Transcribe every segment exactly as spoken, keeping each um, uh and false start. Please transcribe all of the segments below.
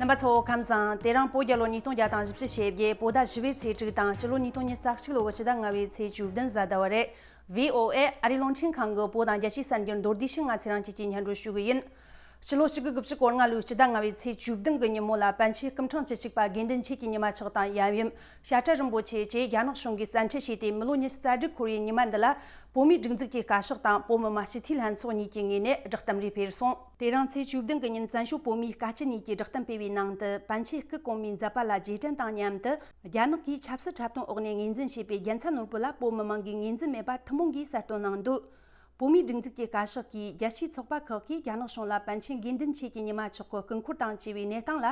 རྣམ་པ་ཚོ་ཁམས་བཟང་། དེ་རིང་བོད་རྒྱལ་ལོ་ཉིས་སྟོང་བརྒྱ་དང་བཞི་བཅུ་ཞེ་བརྒྱད། བོད་ཟླ་བཞི་པའི་ཚེས་དྲུག་དང་སྤྱི་ལོ་ཉིས་སྟོང་ཉི་ཤུ་རྩ་གཅིག་ལོ་གི་ཕྱི་ཟླ་ལྔ་པའི་ཚེས་བཅུ་བདུན་གཟའ་ཟླ་བ་རེད། བྷི་ཨོ་ཨེ་ཨ་རིའི་རླུང་འཕྲིན་ཁང་གི་བོད་དང་རྒྱལ་སྤྱིའི་གསར་འགྱུར་མདོར་བསྡུས་ཤིག་ང་ཚེ་རིང་སྐྱིད་ཀྱིས་སྙན་སྒྲོན་ཞུ་གི་ཡིན། ཕྱི་ལོ་གཅིག་དགུ་དགུ་བཅུ་གོ་ལྔ་ལོའི་ཕྱི་ཟླ་ལྔ་པའི་ཚེས་བཅུ་བདུན་གི་ཉིན་མོ་ལ་པཎ་ཆེན་སྐུ་ཕྲེང་བཅུ་གཅིག་པ་དགེ་འདུན་ཆོས་ཀྱི་ཉི་མ་མཆོག་དང་ཡབ་ཡུམ་བཤད་གྲྭ་རིན་པོ་ཆེ་བཅས་རྒྱ་ནག་གཞུང་གིས་བཙན་ཁྲིད་བྱས་ཏེ། མི་ལོ་ཉི་ཤུ་རྩ་དྲུག་འཁོར་བའི་ཉི་མ་འདི་ལ་བོད་མིའི་སྒྲིག་འཛུགས་ཀྱི་བཀའ་ཤག་དང་བོད་མི་མང་སྤྱི་འཐུས་ལྷན་ཚོགས་གཉིས་ཀྱི་ངོས་ནས་བསྒྲགས་གཏམ་རེ་སྤེལ་སོང་། དེ་རིང་ཚེས་བཅུ་བདུན་གི་ཉིན་བཙན་བྱོལ་བོད་མིའི་དཀའ་སྤྱད་གཉིས་ཀྱིས་བསྒྲགས་གཏམ་སྤེལ་བའི་ནང་དུ། པཎ་ཆེན་སྐུ་གོང་མའི་མཛད་པ་ལ་རྗེས་དྲན་དང་མཉམ་དུ། རྒྱ་ནག་གིས་ཆབ་སྲིད་འཁྲབ་སྟོན་འོག་ནས་ངོས་འཛིན་བྱས་པའི་རྒྱལ་མཚན་ནོར་བུ་ལ་བོད་མི་མང་གིས་ངོས་འཛིན་མེད་པ་ཐུན་མོང་གིས་གསལ་སྟོན་གནང་འདུག། བོད་མིའི་སྒྲིག་འཛུགས་ཀྱི་བཀའ་ཤག་གིས་རྒྱལ་སྤྱིའི་ཚོགས་པ་ཁག་གིས་རྒྱ་ནག་གཞུང་ལ་པཎ་ཆེན་དགེ་འདུན་ཆོས་ཀྱི་ཉི་མ་མཆོག་གི་སྐུ་འཁོར་དང་བཅས་པའི་གནས་སྟངས་ལ་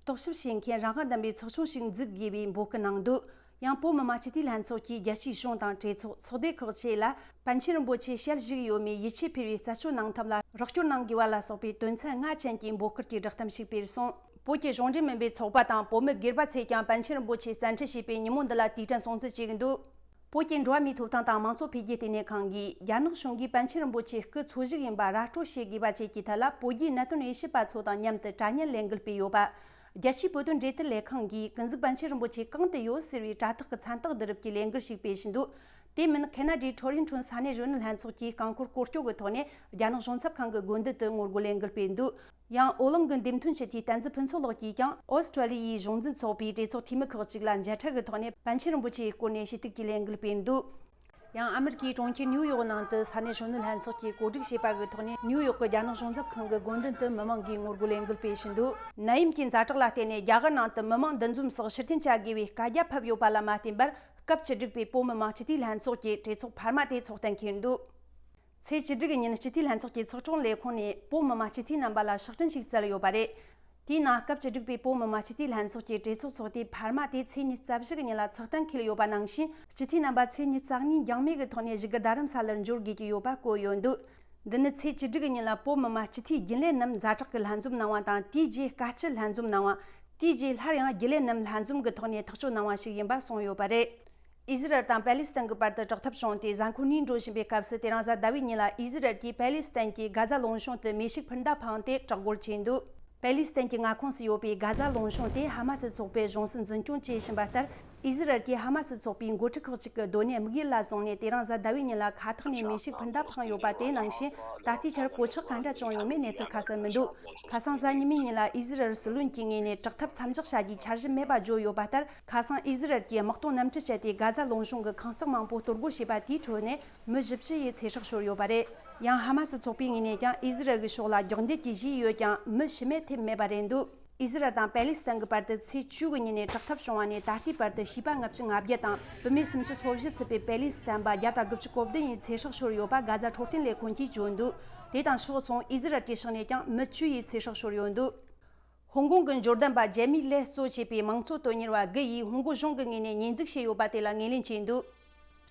རྟོག་ཞིབ་བྱེད་མཁན་རང་དབང་ལྡན་པའི་ཚོགས་ཆུང་ཞིག་འཛུགས་དགོས་པའི་འབོད་སྐུལ་གནང་འདུག། ཡང་བོད་མི་མང་སྤྱི་འཐུས་ལྷན་ཚོགས་ཀྱིས་རྒྱལ་སྤྱིའི་གཞུང་དང་གྲོས་ཚོགས། ཚོགས་སྡེ་ཁག་བཅས་ལ་པཎ་ཆེན་རིན་པོ་ཆེ་ཞལ་བཞུགས་ཡོད་མེད་ཡིད་ཆེས་འཕེར་བའི་རྩད་གཅོད་གནང་ཐབས་ལ་རོགས་སྐྱོར་གནང་དགོས་པ་ལ་སོགས་པའི་དོན་ཚན་ལྔ་ཅན་གྱི་འབོད་སྐུལ་གྱི་བསྒྲགས་གཏམ་ཞིག་སྤེལ་སོང་། བོད་ཀྱི་གཞུང་འབྲེལ་མིན་པའི་ཚོགས་པ་དང་བོད་མི་སྒེར་པ་ཚོས་ཀྱང་པཎ་ཆེན་རིན་པོ་ཆེ་བཙན་ཁྲིད་བྱས་པའི་ཉིན་མོ་འདི་ལ་དུས་དྲན་སྲུང་བརྩི་བྱེད་ཀྱི་འདུག། བོད་ཀྱི་འགྲོ་བ་མིའི་ཐོབ་ཐང་དང་མང་གཙོ་འཕེལ་རྒྱས་ལྟེ་གནས་ཁང་གིས། རྒྱ་ནག་གཞུང་གིས་པཎ་ཆེན་རིན་པོ་ཆེའི་སྐུ་འཚོ་བཞུགས་ཡིན་པ་ར་སྤྲོད་བྱེད་དགོས་པ་བཅས་ཀྱི་ཐད་ལ། བོད་རྒྱའི་གནད་དོན་དབྱེ་ཞིབ་པ་ཚོ་དང་མཉམ་དུ་དྲ་བརྙན་ལས་འགུལ་སྤེལ་ཡོད་པ། རྒྱལ་སྤྱིའི་བོད་དོན་འབྲེལ་མཐུད་ལས་ཁང་གིས། ཀུན་གཟིགས་པཎ་ཆེན་རིན་པོ་ཆེ་གང་དུ་ཡོད་ཟེར་བའི་དྲ་ཐག་གི་མཚན་རྟགས་བསྡུ་རུབ་ཀྱི་ལས་འགུལ་ཞིག་སྤེལ་བཞིན་འདུག། དེ་མིན། ཁེ་ན་ཌའི་ཊོ་རོན་ཊོའི་ས་གནས་གཞོན་ནུ་ལྷན་ཚོགས་ཀྱིས་རྐང་འཁོར་སྐོར་སྐྱོད་ཀྱི་ཐོག་ནས་རྒྱ་ནག་གཞུང་ཚབ་ཁང་གི་དགོན་སྡེ་དུ་ངོ་རྒོལ་ལས་འགུལ་སྤེལ་འདུག། ཡང་། ཨོ་གླིང་གི་འདེམས་ཐོན་སྤྱི་འཐུས་བསྟན་འཛིན་ཕུན་ཚོགས་ལགས་ཀྱིས་ཀྱང་། ཨོ་སི་ཀྲོ་ལི་ཡའི་གཞུང་འཛིན་ཚོགས་པའི་གྲོས་ཚོགས་འཐུས་མི་ཁག་ཅིག་ལ་མཇལ་འཕྲད་ཀྱི་ཐོག་ནས་པཎ་ཆེན་རིན་པོ་ཆེའི་སྐོར་ནས་ཞུ་གཏུག་གི་ལས་འགུལ་སྤེལ་འདུག། ཡང་། ཨ་མི་རི་ཀའི་གྲོང་ཁྱེར་ནིའུ་ཡོག་ནང་དུ་ས་གནས་གཞོན་ནུ་ལྷན་ཚོགས་ཀྱིས་གོ་སྒྲིག་བྱས་པ་གི་ཐོག་ནས། ནིའུ་ཡོག་གི་རྒྱ་ནག་གཞུང་ཚབ་ཁང་གི་དགོན་སྡེ་དུ་མི་མང་གིས་ངོ་རྒོལ་ལས་འགུལ་སྤེལ་བཞིན་འདུག། ནད་ཡམས་ཀྱི་ཛ་དྲག་ལ་བརྟེན་ནས། རྒྱ་གར་ནང་དུ་མི་མང་འདུ་འཛོམས་སོགས་ཕྱིར་འཐེན་བྱ་དགོས་པའི་བཀའ་རྒྱ་ཕབ་ཡོད་པ་ལ་མ་བརྟེན་པར། སྐབས་བཅུ་དྲུག་པའི་བོད་མི་མང་སྤྱི་འཐུས་ལྷན་ཚོགས་ཀྱི་གྲོས་ཚོགས་འཕར་མ་དེ་ཚོགས་གཏན་འཁེལ་འདུག། ཚེས་བཅུ་དྲུག་ཉིན་སྤྱི་འཐུས་ལྷན་ཚོགས་ཀྱི་ཚོགས་དྲུང་ལས་ཁུངས་ནས་བོད་མི་མང་སྤྱི་འཐུས་རྣམ་པ་ལ་ཕྱག་སྦྲེལ་ཞིག་བསྩལ་ཡོད་པ་རེད། དེའི་ནང་སྐབས་བཅུ་དྲུག་པའི་བོད་མི་མང་སྤྱི་འཐུས་ལྷན་ཚོགས་ཀྱི་གྲོས་ཚོགས་ཚོགས་དུས་འཕར་མ་དེ་ཚེས་ཉི་ཤུ་རྩ་བཞི་གི་ཉིན་ལ་ཚོགས་གཏན་འཁེལ་ཡོད་པ་ནང་བཞིན། སྤྱི་འཐུས་རྣམ་པ་ཚེས་ཉི་ཤུ་རྩ་གཉིས་འགྱངས་མེད་ཀྱི་ཐོག་ནས་བཞུགས་སྒར་རྡ་རམ་ས་ལར་འབྱོར་དགོས་ཀྱི་ཡོད་པ་བཀོད་ཡོད་འདུག། འདི་ནི་ཚེས་བཅུ་དྲུག་གི་ཉིན་ལ་བོད་མི་མང་སྤྱི་འཐུས་རྒྱུན་ལས་རྣམས་ཛ་དྲག་གི་ལྷན་འཛོམས་གནང་བ་དང་། དེའི་རྗེས་དཀའ་སྤྱད་ལྷན་འཛོམས་གནང་བ། དེའི་རྗེས་སླར་ཡང་རྒྱུན་ལས་རྣམས་ལྷན་འཛོམས་ཀྱི་ཐོག་ནས་ཐག་གཅོད་གནང་བ་ཞིག་ཡིན་པ་གསུངས་ཡོད་པ་རེད། ཨི་ཟི་རལ་དང་པེ་ལི་སི་ཐན་གྱི་བར་དུ་དྲག་འཐབ་བྱུང་སྟེ། གཟའ་འཁོར་གཉིས་འགྲོ་བཞིན་པའི་སྐབས་སུ། དེ་རིང་གཟའ་ཟླ་བའི་ཉིན་ལ་ཨི་ཟི་རལ་གྱིས་པེ་ལི་སི་ཐན་གྱི་གྷ་ཛ་ལུང་གཤོང་དུ་མེ་ཤུགས་འཕུར་མདའ་འཕངས་ཏེ་དྲག་རྒོལ་བྱས་འདུག། པེ་ལི་སི་ཐན་གྱི་མངའ་ཁོངས་སུ་ཡོད་པའི་གྷ་ཛ་ལུང་གཤོང་དེ་ཧ་མ་སི་ཚོགས་པས་གཞུང་སྲིད་འཛིན་སྐྱོང་བྱེད་བཞིན་པ་ལྟར། ཨི་ཟི་རལ་གྱིས་ཧ་མ་སི་ཚོགས་པའི་འགོ་ཁྲིད་ཁག་ཅིག་གི་སྡོད་གནས་དམིགས་ཡུལ་ལ་བཟུང་ནས། དེ་རིང་གཟའ་ཟླ་བའི་ཉིན་ལ་མཁའ་ཐོག་ནས་མེ་ཤུགས་འཕུར་མདའ་འཕངས་ཡོད་པ་དེ་ནང་བཞིན། ད་ལྟའི་ཆར་གོད་ཆག་ག་འདྲ་བྱུང་ཡོད་མེད་གནས་ཚུལ་ཁ་གསལ་མི་འདུག། ཁ་སང་གཟའ་ཉི་མའི་ཉིན་ལ་ཨི་ཟི་རལ་སྲིད་བློན་གྱི་ངོས་ནས་དྲག་འཐབ་མཚམས་འཇོག་བྱ་རྒྱུའི་འཆར་གཞི་མེད་པ་བརྗོད་ཡོད་པ་ལྟར། ཁ་སང་ཨི་ཟི་རལ་གྱིས་དམག་དོན་རྣམ་འཕྲུལ་སྤྱད་དེ་གྷ་ཛ་ལུང་གཤོང་གི་ཁང་བརྩེགས་མང་པོ་གཏོར་རྒོལ་བྱས་པ་དེའི་ཁྲོད་ནས་མི་བཞི་བཅུ་ཡི་ཚེ་སྲོག་ཤོར་ཡོད་པ་རེད། ཡང་ཧ་མ་སི་ཚོགས་པའི་ངོས་ནས་ཀྱང་ཨི་ཟི་རལ་གྱི་ཕྱོགས་ལ་རྒྱག་འདེད་ཀྱིས་གཞུས་ཡོད་ཀྱང་། མི་ཤི་རྨས་ཐེབས་མེད་པ་རེད་འདུག། ཨི་ཟི་རལ་དང་པེ་ལི་སི་ཐན་གྱི་བར་དུ་ཚེས་བཅུ་གི་ཉིན་ནས་དྲག་འཐབ་བྱུང་བ་ནས་ད་ལྟའི་བར་དུ་བྱིས་པ་ལྔ་བཅུ་ང་བརྒྱད་དང་བུད་མེད་སུམ་ཅུ་སོ་བཞི་ཚུད་པའི་པེ་ལི་སི་ཐན་པ་བརྒྱ་དང་དགུ་བཅུ་གོ་བདུན་ཡི་ཚེ་སྲོག་ཤོར་ཡོད་པ་གྷ་ཛ་འཕྲོད་བསྟེན་ལས་ཁུངས་ཀྱིས་བརྗོད་འདུག། དེ་དང་ཕྱོགས་མཚུངས་ཨི་ཟི་རལ་གྱི་ཕྱག་ནས་ཀྱང་མི་བཅུ་ཡི་ཚེ་སྲོག་ཤོར་ཡོད་འདུག། ཧོང་ཀོང་གི་འབྱོར་ལྡན་པ་ཇེ་མི་ལེ་གཙོ་བྱས་པའི་མང་གཙོ་དོན་གཉེར་བ་དགུ་ཡིས་ཧོང་ཀོང་གཞུང་གི་ངོས་ནས་ཉེས་འཛུགས་བྱས་ཡོད་པ་དེ་ལ་ངོས་ལེན་བྱས་འདུག།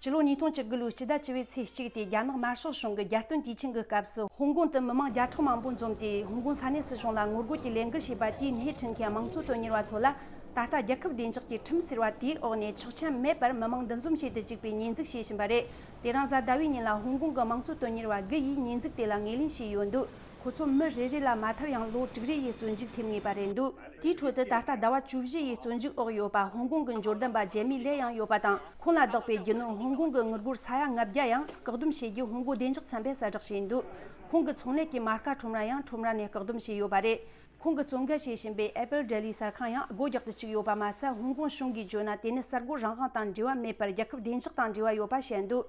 སྤྱི་ལོ་ཉིས་སྟོང་བཅུ་དགུ་ལོའི་སྤྱི་ཟླ་བཅུ་པའི་ཚེས་གཅིག་སྟེ། རྒྱ་ནག་དམར་ཤོག་གཞུང་གི་རྒྱལ་སྟོན་དུས་ཆེན་གྱི་སྐབས་སུ། ཧོང་ཀོང་དུ་མི་མང་བརྒྱ་ཕྲག་མང་པོ་འཛོམས་ཏེ། ཧོང་ཀོང་ས་གནས་སྲིད་གཞུང་ལ་ངོ་རྒོལ་གྱི་ལས་འགུལ་བྱས་པ་དེའི་སྣེ་ཁྲིད་མཁན་མང་གཙོ་དོན་གཉེར་བ་ཚོ་ལ། ད་ལྟ་རྒྱལ་ཁབ་བདེ་འཇགས་ཀྱི་ཁྲིམས་ཟེར་བ་དེའི་འོག་ནས་ཆོག་མཆན་མེད་པར་མི་མང་འདུ་འཛོམས་བྱེད་དུ་བཅུག་པའི་ཉེས་འཛུགས་བྱེད་བཞིན་པ་རེད། དེ་རིང་གཟའ་ཟླ་བའི་ཉིན་ལ་ཧོང་ཀོང་གི་མང་གཙོ་དོན་གཉེར་བ་དགུ་ཡིས་ཉེས་འཛུགས་དེ་ལ་ངོས་ལེན་བྱས་ཡོད་འདུག། ཁོ་ཚོ་མི་རེ་རེ་ལ་མ་མཐར་ཡང་ལོ་དྲུག་རེ་ཡི་བཙོན་འཇུག་ཐེབས་ངེས་པ་རེད་འདུག། དེའི་ཁྲོད་དུ་ད་ལྟ་ཟླ་བ་བཅུ་བཞི་ཡི་བཙོན་འཇུག་འོག་ཡོད་པ་ཧོང་ཀོང་གི་འབྱོར་ལྡན་པ་ཇེ་མི་ལེ་ཡང་ཡོད་པ་དང་། ཁོང་ལ་བདག་པའི་རྒྱུ་ནོར་ཧོང་ཀོང་གི་དངུལ་སྒོར་ས་ཡ་ལྔ་བརྒྱ་ཡང་བཀག་སྡོམ་བྱེད་རྒྱུ་ཧོང་ཀོང་བདེ་འཇགས་ཚན་པས་གསལ་བསྒྲགས་བྱས་འདུག། ཁོང་གི་ཚོང་ལས་ཀྱི་མ་རྐང་ཁྲོམ་ར་ཡང་ཁྲོམ་ར་ནས་བཀག་སྡོམ་བྱས་ཡོད་པ་རེད། ཁོང་གིས་བཙོན་འགན་བྱེད་བཞིན་པའི་Apple Daily གསར་ཁང་ཡང་སྒོ་རྒྱག་ཏུ་བཅུག་ཡོད་པ་མ་ཟད། ཧོང་ཀོང་གཞུང་གིས་བརྗོད་ན། དེ་ནི་གསར་འགོད་རང་དབང་དང་འབྲེལ་བ་མེད་པར་རྒྱལ་ཁབ་བདེ་འཇགས་དང་འབྲེལ་བ་ཡོད་པ་བཤད་འདུག།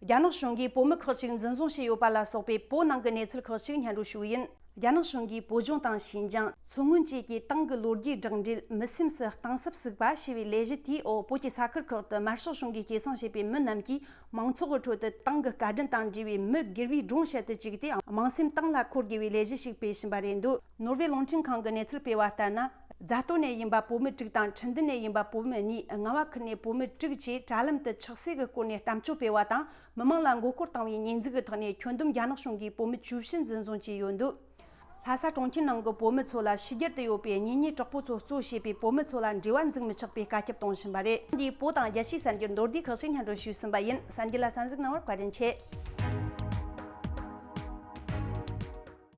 རྒྱ་ནག་གཞུང་གིས་བོད་མི་ཁག་ཅིག་འཛིན་བཟུང་བྱས་ཡོད་པ་ལ་སོགས་པའི་བོད་ནང་གི་གནས་ཚུལ་ཁག་ཅིག་སྙན་སྒྲོན་ཞུ་གི་ཡིན། རྒྱ་ནག་གཞུང་གིས་བོད་ལྗོངས་དང་ཞིན་ཅང་མཚོ་སྔོན་བཅས་ཀྱི་ཏང་གི་ལོ་རྒྱུས་གྲངས་འབྲེལ་མི་སེམས་སུ་གཏིང་ཟབ་ཟུག་པ་ཞེས་པའི་ལས་གཞི་དེའི་འོག་བོད་ཀྱི་ས་ཁུལ་ཁག་ཏུ་དམར་ཤོག་གཞུང་གིས་སྐྱེད་སྲིང་བྱས་པའི་མི་རྣམས་ཀྱིས། མང་ཚོགས་ཀྱི་ཁྲོད་དུ་ཏང་གི་བཀའ་དྲིན་དང་འབྲེལ་བའི་མི་སྒེར་བའི་སྒྲུང་བཤད་དུ་བཅུག་སྟེ། དམངས་སེམས་ཏང་ལ་འཁོར་དགོས་པའི་ལས་གཞི་ཞིག་སྤེལ་བཞིན་པ་རེད་འདུག། ནོར་ཝེ་རླུང་འཕྲིན་ཁང་གི་གནས་ཚུལ་སྤེལ་བ་ལྟར་ན། རྫ་སྟོད་ནས་ཡིན་པ་བོད་མི་དྲུག་དང་། ཁྲིན་ཏུའུ་ནས་ཡིན་པ་བོད་མི་གཉིས། རྔ་བ་ཁུལ་ནས་བོད་མི་དྲུག་བཅས་དྲ་ལམ་དུ་ཆགས་སྲེད་ཀྱི་སྐོར་ནས་གཏམ་བརྗོད་སྤེལ་བ་དང་། མི་མང་ལ་མགོ་སྐོར་བཏང་བའི་ཉེས་འཛུགས་ཀྱི་ཐོག་ནས་ཁྱོན་བསྡོམས་རྒྱ་ནག་གཞུང་གིས་བོད་མི་བཅུ་བཞི་འཛིན་བཟུང་བྱས་ཡོད་འདུག། ལྷ་ས་གྲོང་ཁྱེར་ནང་གི་བོད་མི་ཚོ་ལ་ཕྱི་རྒྱལ་དུ་ཡོད་པའི་གཉེན་ཉེ་གྲོགས་པོ་ཚོ་གཙོ་བྱས་པའི་བོད་མི་ཚོ་ལ་འབྲེལ་བ་འཛུགས་མི་ཆོག་པའི་བཀའ་ཁྱབ་གཏོང་བཞིན་པ་རེད། འདིའི་བོད་དང་རྒྱལ་སྤྱིའི་གསར་འགྱུར་མདོར་བསྡུས་ཁག་ཅིག་སྙན་སྒྲོན་ཞུས་ཟིན་པ་ཡིན། གསར་འགྱུར་ལ་གསན་གཟིགས་གནང་བར་བཀའ་དྲིན་ཆེ།